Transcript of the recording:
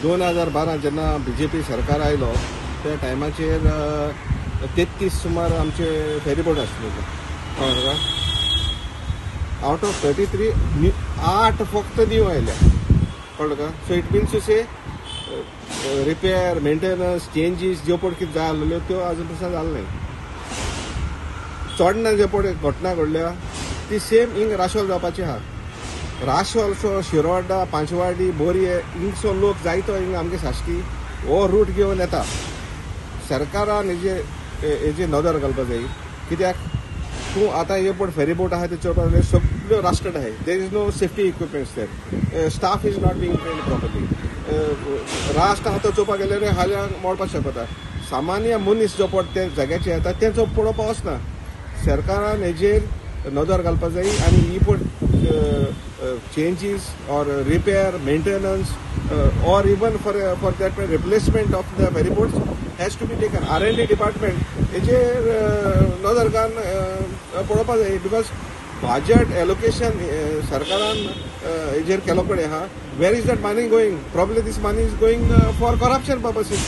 2012 जेन्ना बीजेपी सरकार आयलो त्या टायमाचेर 33 सुमार आमचे फेरीबोट आसले, कळ्ळें? आवट ऑफ 33 8 फक्त न्यू आयल्या, कळ्ळें का? So it means to say repair, maintenance, changes ज्यो पळय कितें जाय आसलेल्यो त्यो आजून पसून जालें न्हय. चोडणा जे पळय घटना घडल्या ती सेम हिंग राशोल जावपाची आहा. राशोल सो शिरोडा, पांचवाडी, बोरये हिंगसो लोक जायतो हिंग आमगे साश्टी हो रूट घेवन येता. सरकारान हेजेर नदर घालपा जाय, कित्याक तूं आतां हे पळय फेरीबोट आहा ते चोवपाक जाल्यार सगळ्यो रास्कट आहाय. There is no safety equipments there, staff is not being trained properly. Rust आहा तो चोवपाक गेल्यार हाल्यां मोडपाक शकता. सामान्य मनीस जो पळय ते जाग्याचेर येता तेंचो पळोवपाक वचना. सरकारान हेजेर नदर घालपाक जाय आनी ही पळय changes or repair, maintenance or even for that replacement of the ferry boats has to be taken. R&D department हेजेर नदर घालून पळोवपाक जाय, because budget allocation सरकारान हेजेर केलो कडेन आहा. Where is that money going? Probably this money is going for corruption purposes.